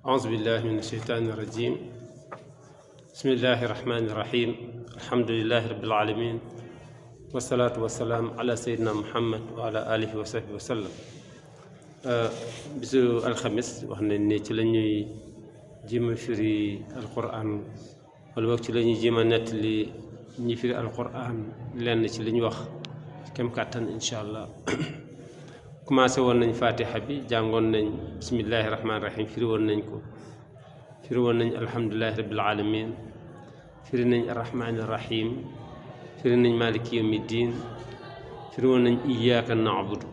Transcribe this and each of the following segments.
أعوذ بالله من الشيطان الرجيم. بسم الله الرحمن الرحيم. الحمد لله رب العالمين والصلاة والسلام على سيدنا محمد وعلى آله وصحبه وسلم. bisu alxamis wax nañ ne ci la ñuy jéem a firi alquran wala boog ci la ñuy jéem a nettali ñi firi alquran lenn ci li ñu wax kem kàttan incha allah. commencé woon nañ fatiha bi jàngoon nañ bismillahi rahmaani rahim firi woon nañ ko firi woon nañ alhamdulilahi rabbil alamin firi nañ arrahmaani rahim firi nañ maliki yawmi diin firi woon nañ iyyaka na'budu.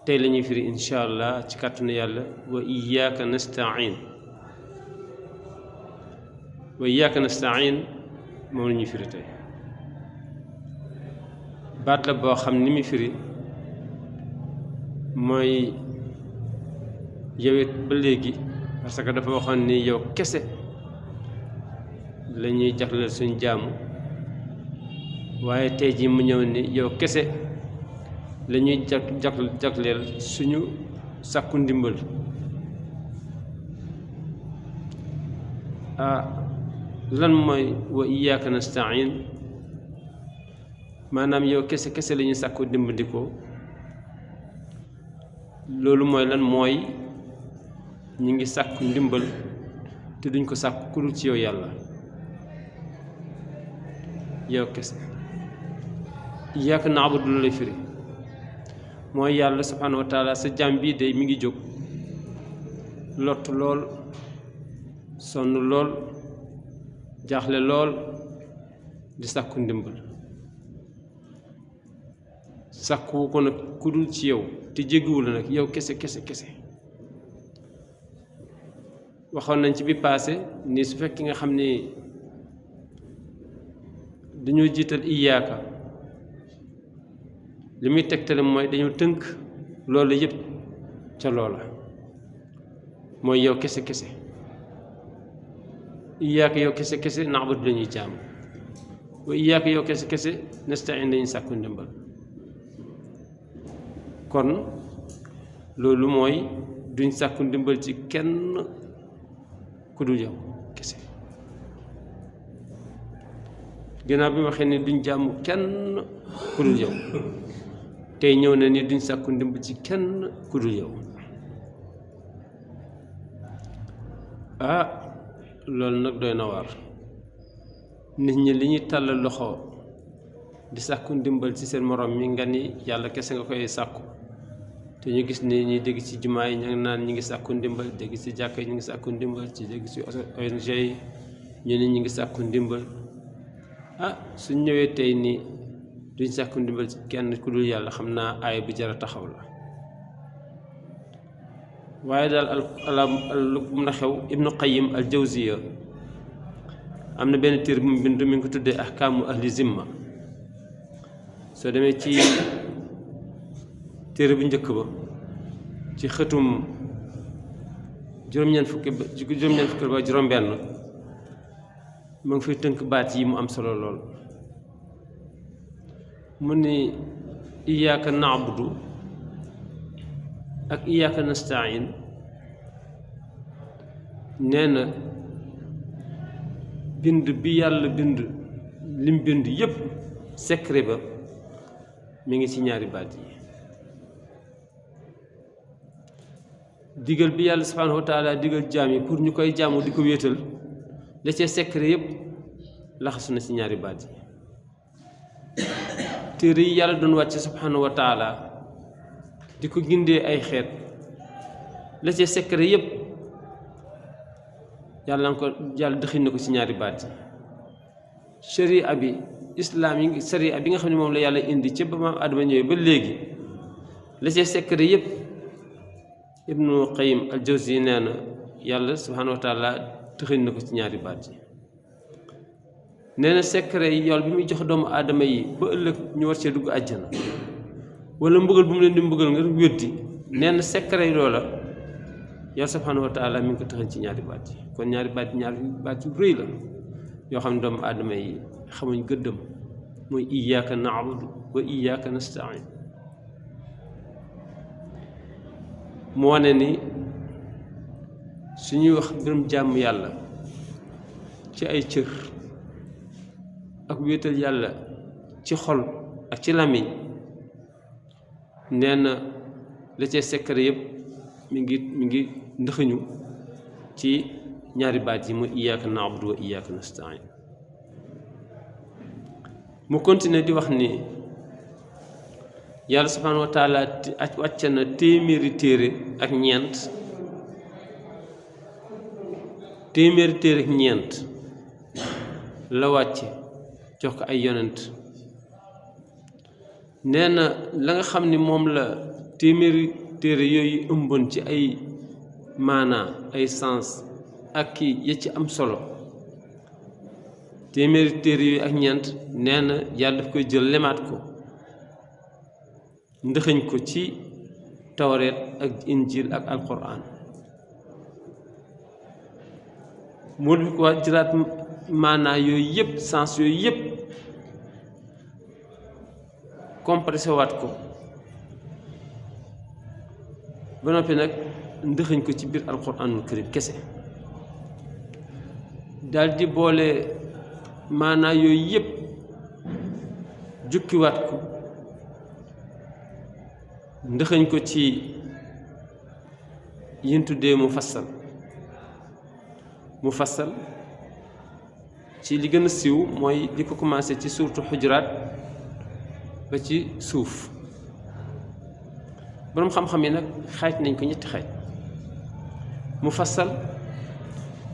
tey la ñuy firi incha allah ci kàttanu yàlla wa iyyaka nasta'in. wa iyyaka nasta'in moom la ñuy firi tey baat la boo xam ni muy firi mooy yowit ba léegi parce que dafa waxoon ni yow kese la ñuy jagleel suñ jaamu waaye tey jii mu ñëw ni yow kese la ñuy jagleel suñu sàkku ndimbal. lan mooy wa iyyaka nasta'in maanaam yow kese kese la ñuy sàkku dimbandikoo. loolu mooy lan mooy ñu ngi sàkku ndimbal te duñ ko sàkku ku dul ci yow yàlla yow kese. iyyaka na'budu lu lay firi mooy yàlla subhaanahu wa taala sa jaam bii de mi ngi jóg lott lool sonn lool jaaxle lool di sàkku ndimbal sàkku ko nag ku dul ci yow te jéggiwul nag yow kese kese kese. waxoon nañ ci bi passé ni su fekk nga xam ni dañoo jiital iyaaka li muy tegtale mooy dañoo tënk loolu yëpp ca loola mooy yow kese kese. iyaaka yow kese kese na'budu lañuy jaam wa iyaaka yow kese kese nasta'in dañuy sàkku ndimbal. kon loolu mooy duñ sàkku ndimbal ci kenn ku dul yow kese. ginnaaw bi waxee ni duñ jaamu kenn ku dul yow tey ñëw na ni duñ sàkku ndimbal ci kenn ku dul yow. loolu nag doy na waar. nit ñi li ñuy tàllal loxo di sàkku ndimbal ci seen morom mi nga ni yàlla kese nga koy sàkku te ñu gis ni ñuy dégg ci jumaa yi ñu ngi naan ñi ngi sàkku ndimbal, dégg ci jàkka yi ñu ngi sàkku ndimbal, ci dégg ci ONG yi ñu ne ñu ngi sàkku ndimbal. suñ ñëwee tey ni duñ sàkku ndimbal ci kenn ku dul yàlla xam naa aaya bu jar a taxaw la. waaye daal lu mun a xew Ibnu Qayyim al Jawziya am na benn téere bu mu bind mi ngi ko tuddee ahkaamu ahli zimma. soo demee ci téere bu njëkk ba ci xëtum juróom-ñeent fukki ba juróom-benn mu ngi fay tënk baat yi mu am solo lool. mu ni iyyaka na'budu ak iyyaka nasta'in nee na bind bi yàlla bind lim bind yépp secret ba mi ngi ci ñaari baat yi. digal bi yàlla subhaanahu wa taala digal jaam yi pour ñu koy jaamu di ko wéetal la cee secret yépp laxasu na ci ñaari baat yi. téere yi yàlla doon wàcce subhaanahu wa taala di ko gindee ay xeet la cee secret yépp yàlla dëxin na ko ci ñaari baat yi. sharia bi islaam yi sharia bi nga xam ne moom la yàlla indi ca ba maam Adama ñëwee ba léegi la cee secret yépp Ibnu Qayyim al Jawzi nee na yàlla subhaanahu wa taala dëxin na ko ci ñaari baat yi. nee na secret yi yool bi muy jox doomu aadama yi ba ëllëg ñu war cee dugg àjjana wala mbugal bu mu leen di mbugal nga weddi nee na secret yi loola yàlla subhaanahu wa taala mi ngi ko tëxañ ci ñaari baat yi. kon ñaari baat yu rëy la yoo xam ne doomu aadama yi xamuñ gëddam mooy iyyaka na'budu wa iyyaka nasta'in. mu wane ni suñuy wax mbirum jàmm yàlla ci ay cër ak wéetal yàlla ci xol ak ci làmmiñ nee na la cee secret yëpp mi ngi ndëxëñu ci ñaari baat yi mu iyyaka na'budu wa iyyaka nasta'in mu continuer di wax ni yàlla subhanahu wa taala wàcce na téeméeri téere ak ñeent la wàcce jox ko ay yonent nee na la nga xam ni moom la téeméeri téere yooyu ëmboon ci ay maanaa ay sens ak kii ya ci am solo téeméeri téere yooyu ak ñeent nee na yàlla daf koy jël lemaat ko ndëxëñ ko ci tawreet ak injil ak alquran mu def ko jëlaat maanaa yooyu yëpp sens yooyu yëpp compressé waat ko ba noppi nag ndëxëñ ko ci biir alquranul karim kese daal di boole maanaa yooyu yëpp jukkiwaat ko ndëxëñ ko ci yin tuddee mu fassal ci li gën a siiw mooy li ko commencé ci suurtu xujuraat ba ci suuf boroom xam-xam yi nag xaaj nañ ko ñetti xaaj mu fassal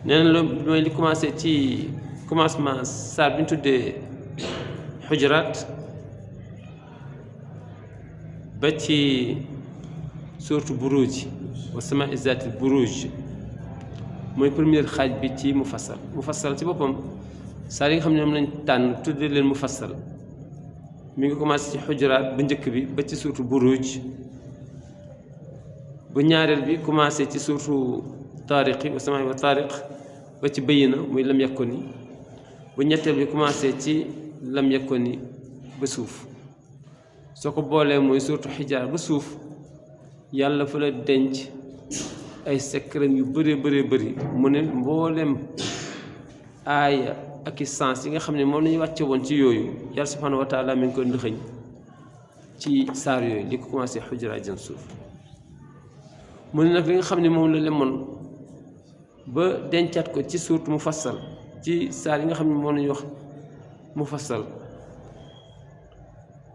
nee na loolu mooy li commencé ci commencement saar bi ñu tuddee xujuraat ba ci suurtu buruuj wa samaa'i zaatil buruuj mooy première xaaj bi ci mu fassal ci boppam saar yi nga xam ne moom lañ tànn tuddee leen mu fassal mi ngi commencé ci xujuraat bu njëkk bi ba ci suurtu buruuj bu ñaareel bi commencé ci suurtu taariqi wa samaa'i wa taariq ba ci bayyina muy lam yakuni bu ñetteel bi commencé ci lam yakuni ba suuf soo ko boolee mooy suurtu xijaar ba suuf yàlla fa la denc ay secret yu bëri mu ne mboolem aaya ak i sens yi nga xam ne moom la ñu wàcce woon ci yooyu yàlla subhanahu wa taala mi ngi ko ndëxëñ ci saar yooyu li ko commencé xujuraat jëm suuf mu ne nag li nga xam ne moom la lemoon ba dencaat ko ci suurtu mu fassal ci saar yi nga xam ne moom la ñuy wax mu fassal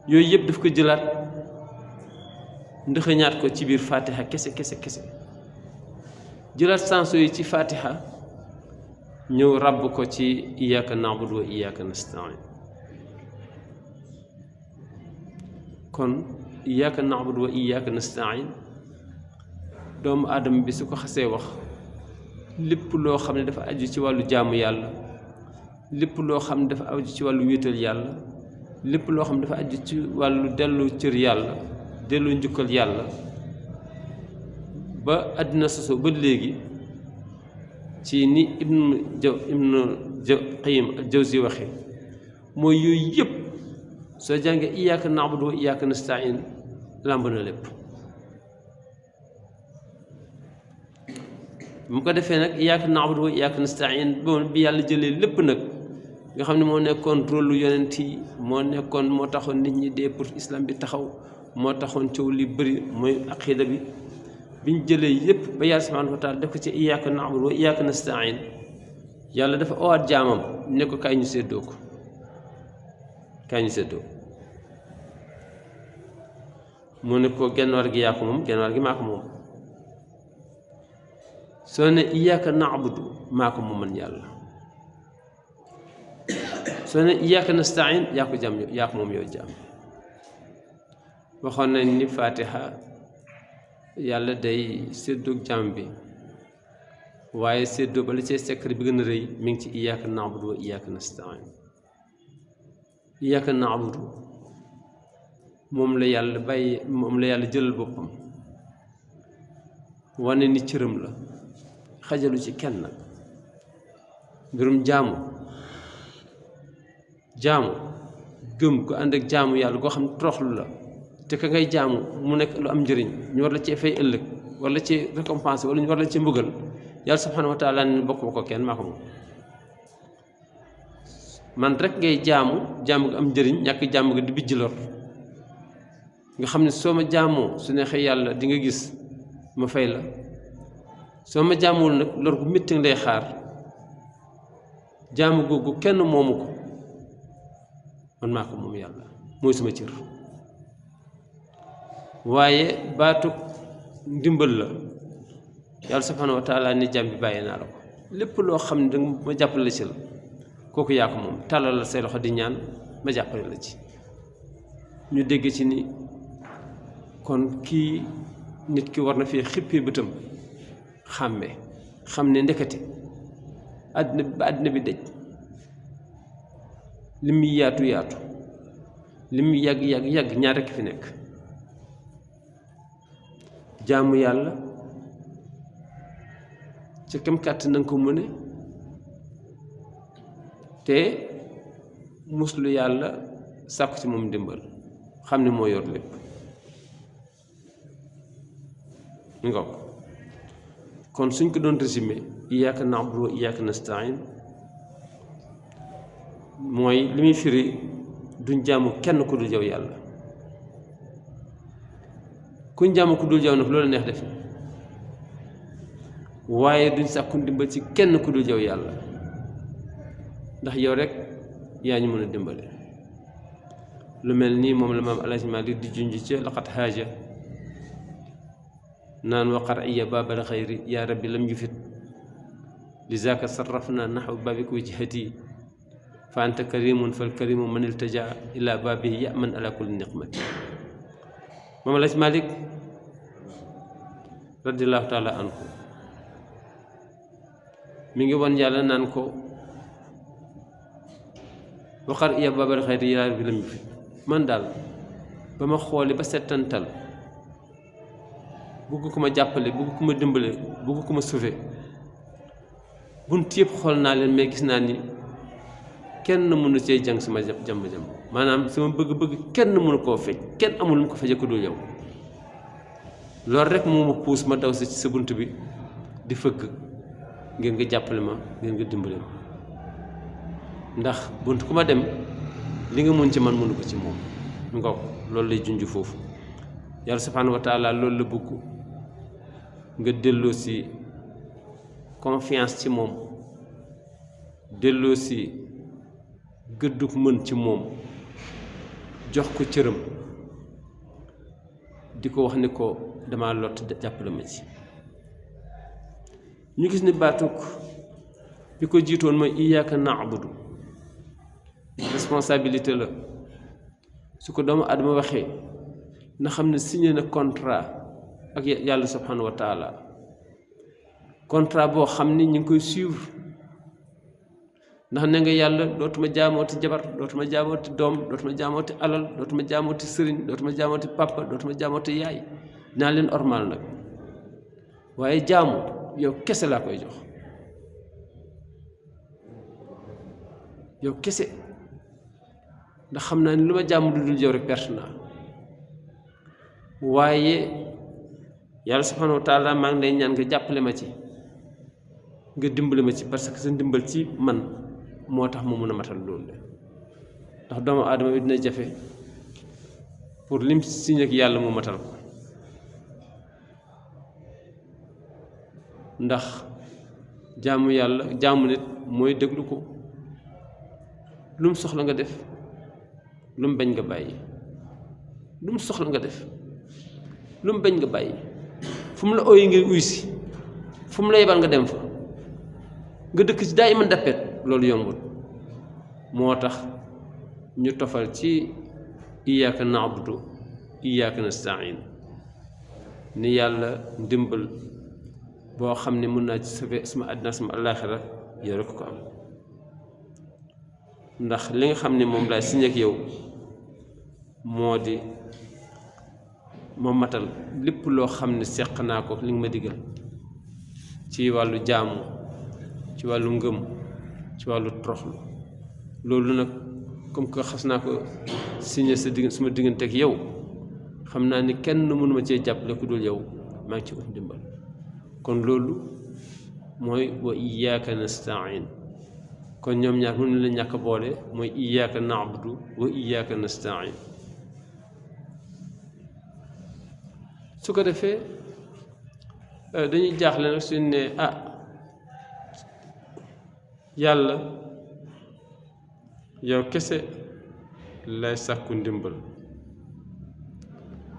yooyu yëpp daf ko jëlaat ndëxëñaat ko ci biir fatiha kese jëlaat sanso yi ci fatiha ñëw ràbb ko ci iyyaka na'budu wa iyyaka nasta'in kon iyyaka na'budu wa iyyaka nasta'in doomu aadama bi su ko xasee wax lépp loo xam ne dafa aju ci wàllu jaamu yàlla lépp loo xam ne dafa aju ci wàllu wéetal yàlla lépp loo xam ne dafa aju ci wàllu dellu cër yàlla dellu njukkal yàlla ba àddina soso ba léegi ci ni ibnu qayyim al-jawzi waxe mooy yooyu yëpp soo jàngee iyyaka na'budu wa iyyaka nasta'in làmb na lépp bu ko defee nag iyyaka na'budu wa iyyaka nasta'in bi yàlla jëlee lépp nag nga xam ne moo nekkoon rôle lu yonent yi moo taxoon nit ñi dee pour islam bi taxaw moo taxoon coow li bëri mooy aqida bi biñ jëlee yépp ba yàlla subhanahu wa taala def ko ci iyyaka na'budu wa iyyaka nasta'in yàlla dafa owaat jaamam ne ko kaay ñu séddoo mu ne ko genn wàll gi yaa ko moom genn wàll gi maa ko moom soo ne iyyaka na'budu maa ko moom man yàlla soo ne iyyaka nasta'in yaa ko moom yow jaam waxoon nañ ni fatiha yàlla day séddoog jaam bi waaye séddoo ba la cee secret bi gën a rëy mi ngi ci iyyaka na'budu wa iyyaka nasta'in iyyaka na'budu moom la yàlla jëlal boppam wane ni cëram la xajalu ci kenn mbirum jaamu gëm ko ànd ak jaamu yàlla goo xam ne toroxlu la te ka ngay jaamu mu nekk lu am njëriñ ñu war la cee fay ëllëg wala ci récompense wala ñu war la ci mbugal yàlla subhanahu wa taala ne bokk ma ko kenn maa ko moom man rek ngay jaamu gi am njëriñ ñàkk jaamu gi di bijj lor nga xam ne soo ma jaamoo su neexee yàlla di nga gis ma fay la soo ma jaamuwul nag lor gu métti lay xaar jaamu googu kenn moomu ko man maa ko moom yàlla mooy sama cër waaye baatu ndimbal la yàlla subhanahu wa taala ni jaam bi bàyyi naa la ko lépp loo xam ne danga ma jàppale la ci la kooku yaa ko moom tàllal la say loxo di ñaan ma jàppale la ci ñu dégg ci ni kon kii nit ki war na fee xippee bëtam xàmme xam ne ndekete àddina bi daj li muy yaatu yaatu li muy yàgg ñaar rekk fi nekk jaamu yàlla ca kem kàtt na nga ko mëne te muslu yàlla sàkku ci moom ndimbal xam ne moo yor lépp nga ko kon suñ ko doon résumé iyyaka na'budu wa iyyaka nasta'in mooy li muy firi duñ jaamu kenn ku dul yow yàlla kuñ jaamu ku dul yow nag loolu neex def waaye duñ sàkku ndimbal ci kenn ku dul yow yàlla ndax yow rek yaa ñu mën a dimbale lu mel nii moom la maam Alaaji Maalik di junj ca laqat haaja naan waqar iya baabal xayri yaa rabbi lam yufit li zaaka sarrafna naxw baabik wijhati fa anta karimun fal karimu man iltaja ila baabihi yaman ala kulli niqmati moom Alaaji Maalik radiallahu taala anhu mi ngi won yàlla naan ko waqar iya baabal xayri yaa rabbi lam yufit man daal ba ma xooli ba settantal bugg ko ma jàppale bugg ko ma dimbale bugg ko ma sauver bunt yëpp xool naa leen mais gis naa ni kenn mënu cee jàng sama jàmb maanaam sama bëgg-bëgg kenn mënu koo fej kenn amul mu ko feje ko dul yow loolu rek moo ma puus ma daw si ci sa bunt bi di fëgg ngeen nga jàppale ma ngeen nga dimbale ma ndax bunt ku ma dem li nga mun ci man mënu ko ci moom nga ko loolu lay junj foofu yàlla subhanahu wa taala loolu la bëgg nga delloo si confiance ci moom delloo si gëdduk mën ci moom jox ko cëram di ko wax ni ko dama lott jàppale ma ci ñu gis ni baatuk bi ko jiitoon mooy iyyaka na'budu responsabilité la su ko doomu adama waxee na xam ne signé na contrat ak yàlla subhanahu wa taala contrat boo xam ni ñu ngi koy suivre ndax ne nga yàlla dootuma jaamooti jabar dootuma jaamooti doom dootuma jaamooti alal dootuma jaamooti sëriñ dootuma jaamooti papa dootuma jaamooti yaay naa leen ormal nag waaye jaamu yow kese laa koy jox yow kese ndax xam naa ni lu ma jaamu lu dul yow rek perte naa waaye yàlla subhanahu wa taala maa ngi lay ñaan nga jàppale ma ci nga dimbale ma ci parce que sa ndimbal ci man moo tax mu mun a matal loolu ndax doomu aadama bi dina jafe pour lim signé ak yàlla mu matal ko ndax jaamu yàlla jaamu nit mooy déglu ko lu mu soxla nga def lu mu bañ nga bàyyi lu mu soxla nga def lu mu bañ nga bàyyi fu mu la ooyi ngir uy si fu mu la yebal nga dem fa nga dëkk ci daa iman dappet loolu yombul moo tax ñu tofal ci iyyaka na'budu iyyaka nasta'in ni yàlla ndimbal boo xam ne mën naa ci sauver sama àddina sama àllaaxira yow rekk ko am ndax li nga xam ne moom laay signé ak yow moo di ma matal lépp loo xam ne seq naa ko li nga ma digal ci wàllu jaamu ci wàllu ngëm ci wàllu toroxlu loolu nag comme que xas naa ko signé sama diggante ak yow xam naa ni kenn mënuma cee jàppale ku dul yow maa ngi ci ut ndimbal kon loolu mooy wa iyyaaka nastain kon ñoom ñaar mënu la ñàkk boole mooy iyyaaka na'budu wa iyyaaka nastain su ko defee dañuy jaaxle nag suñ ne yàlla yow kese lay sàkku ndimbal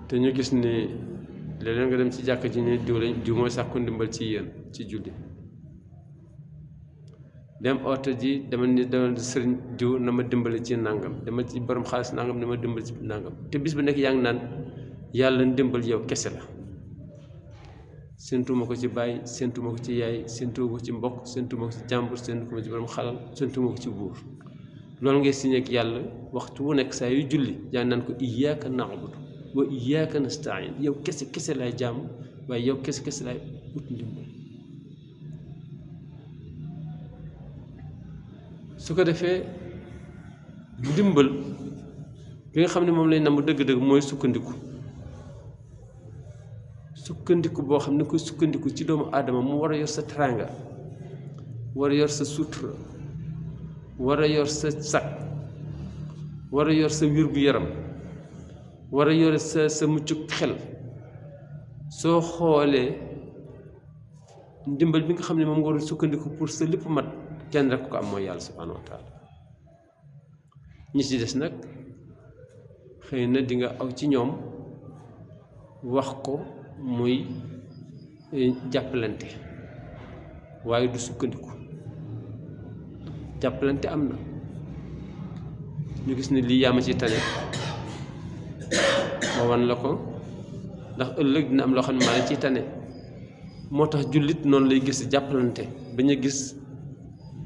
te ñu gis ni léeg-léeg nga dem ci jàkk ji ne diw mooy sàkku ndimbal ci yéen ci julli dem oote ji dama sëriñ diw na ma dimbali ci nàngam dama ci borom xaalis nàngam na ma dimbali ci nàngam te bis bu nekk yaa ngi naan yàlla ndimbal yow kese la séntuma ko ci bàyyi séntuma ko ci yaay séntuma ko ci mbokk séntuma ko ci jàmbur séntuma ko ci borom xalal séntuma ko ci buur loolu ngay signé ak yàlla waxtu wu nekk saa yu julli yaa ngi naan ko iyyaaka na'budu wa iyyaaka nastain yow kese lay jàmm waaye yow kese lay ut ndimbal su ko defee ndimbal bi nga xam ne moom lay namm dëgg-dëgg mooy sukkandiku boo xam ne koy sukkandiku ci doomu aadama mu war a yor sa teraanga war a yor sa sutura war a yor sa sag war a yor sa wér-gu-yaram war a yor sa muccuk xel soo xoolee ndimbal bi nga xam ne moom nga war a sukkandiku pour sa lépp mat kenn rek ko am mooy yàlla subhaanahu wa taala ñi ci des nag xëy na di nga aw ci ñoom wax ko muy jàppalante waaye du sukkandiku jàppalante am na ñu gis ne lii yaa ma ci tane ma wan la ko ndax ëllëg dina am loo xam ne maa la ciy tane moo tax jullit noonu lay gis jàppalante bañ a gis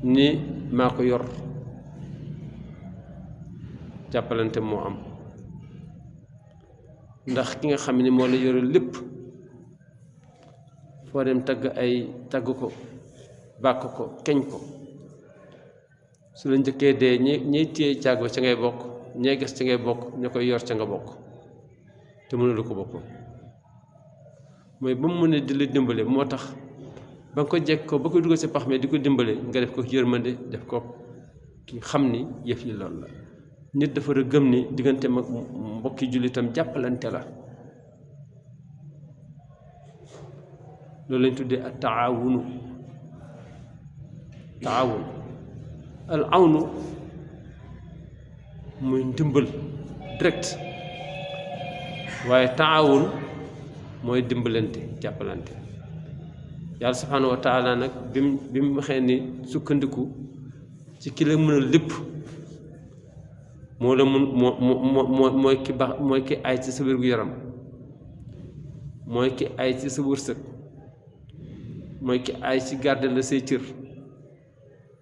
ni maa ko yor jàppalante moo am ndax ki nga xam ne moo la yore lépp foo dem tagg ko bàkk ko keñ ko su la njëkkee dee ñey téye càggo ca ngay bokk ñee ges ca ngay bokk ña koy yor ca nga bokk te mënulu ko boppam mooy ba mu mënee di la dimbale moo tax ba nga ko jekk ko ba ko dugal sa pax mi di ko dimbale nga def ko yërmande def ko ki xam ni yëf yi loolu la nit dafa war a gëm ni diggante mag mbokki jullitam jàppalante la loolu lañ tuddee ak taawun al awnu muy ndimbal direct waaye taawun mooy dimbalante jàppalante yàlla subhaanahu wa taala nag bi mu waxee ni sukkandiku ci ki la mën a lépp moo la mun mooy ki baax mooy ki ay ci sa wér-gu-yaram mooy ki ay ci sa wërsëg mooy ki ay ci garder la say cër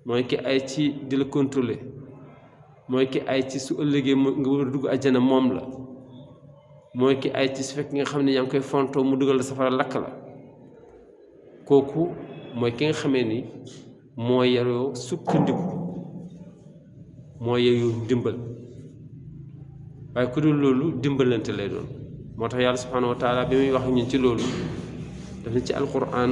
mooy ki ay ci di la contrôler mooy ki ay ci su ëllëgee nga war a dugg àjjana moom la mooy ki ay ci su fekk nga xam ne yaa ngi koy fontoo mu dugal la safara lakk la kooku mooy ki nga xamee ni moo yaroo sukkandiku moo yaroo ndimbal waaye ku dul loolu dimbalante lay doon moo tax yàlla subhaanahu wa taala bi muy wax ñun ci loolu daf ne ci alquran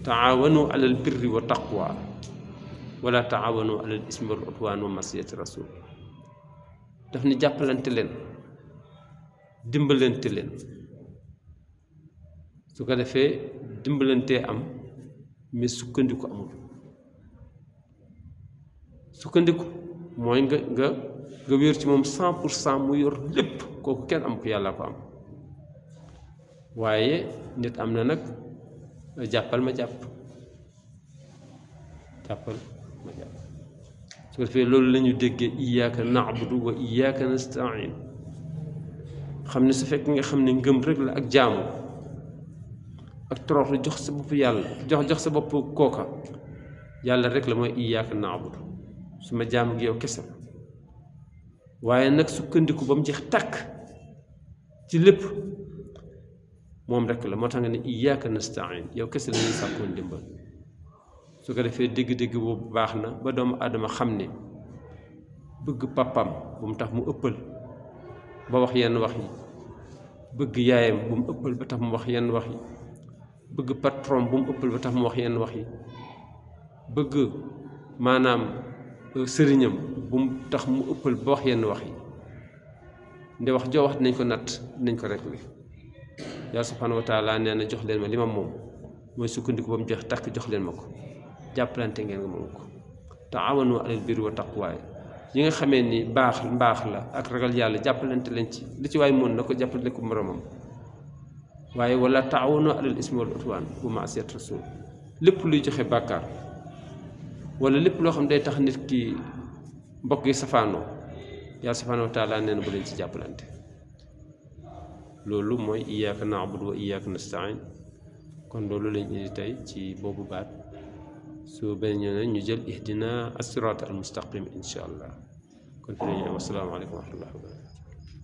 taawanu alal birri wa taqwa wala taawanu alal ismi wal udwaan wa masiyati rasul daf ne jàppalante leen dimbalante leen su ko defee dimbalantee am mais sukkandiku amul sukkandiku mooy nga wéer ci moom 100% mu yor lépp kooku kenn am ko yàlla ko am waaye nit am na nag jàppal ma jàpp su ko defee loolu la ñu déggee iyyaaka na'budu wa iyyaaka nasta'iin xam ne su fekk nga xam ne ngëm rek la ak jaamu ak toroxlu jox sa bopp yàlla jox sa bopp kooka yàlla rek la mooy iyyaaka na'budu su ma jaamu gi yow kese waaye nag sukkandiku ba mu jeex tàkk ci lépp moom rek la moo tax nga ne iyyaaka nasta'iin yow kese la ñuy sàkkoon dimbal su ko defee dégg-dégg boobu baax na ba doomu aadama xam ne bëgg pàppam bu mu tax mu ëppal ba wax yenn wax yi bëgg yaayam bu mu ëppal ba tax mu wax yenn wax yi bëgg patron bu mu ëppal ba tax mu wax yenn wax yi bëgg maanaam sëriñam bu mu tax mu ëppal ba wax yenn wax yi nde wax joo wax dinañ ko natt dinañ ko rek li yàlla subhanahu wa taala nee na jox leen ma li ma moom mooy sukkandiku ba mu jeex takk jox leen ma ko jàppalante ngeen nga moom ko taawanu alal birri wa taqwa yi nga xamee ni mbaax la ak ragal yàlla jàppalante leen ci li ci waay mën na ko jàppale ko moromam waaye wala taawanu alal ismi wal udwan wa ma'siyat rasul lépp luy joxe bàkkaar wala lépp loo xam day tax nit ki mbokk yi safaanoo yàlla subhanahu wa taala nee na bu leen ci jàppalante loolu mooy iyyaka na'budu wa iyyaka nasta'in kon loolu lañ indi tey ci boobu baat su benn ñëw ñu jël ihdina as-sirata al-mustaqim insha allah kon fi la ñu wassalaamu aleykum wa rahmatullahi wa barakatuh